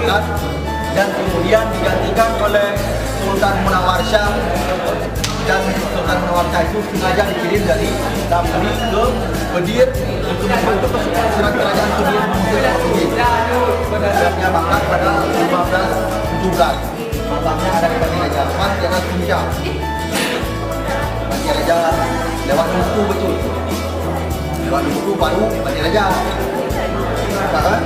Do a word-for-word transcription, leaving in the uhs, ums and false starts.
Dan kemudian digantikan oleh Sultan Munawar Syah. Dan Sultan Munawar Syah itu sengaja dikirim dari Damri ke Bedir untuk membantu pasukan, surat kerajaan Bedir untuk Portugis. Dia berangkat pada lima belas tujuh belas. Malamnya ada di Banjar Raja, pas di atas puncak Banjar Raja, lewat Luku betul. Lewat Luku baru Banjar Raja. Nampak kan?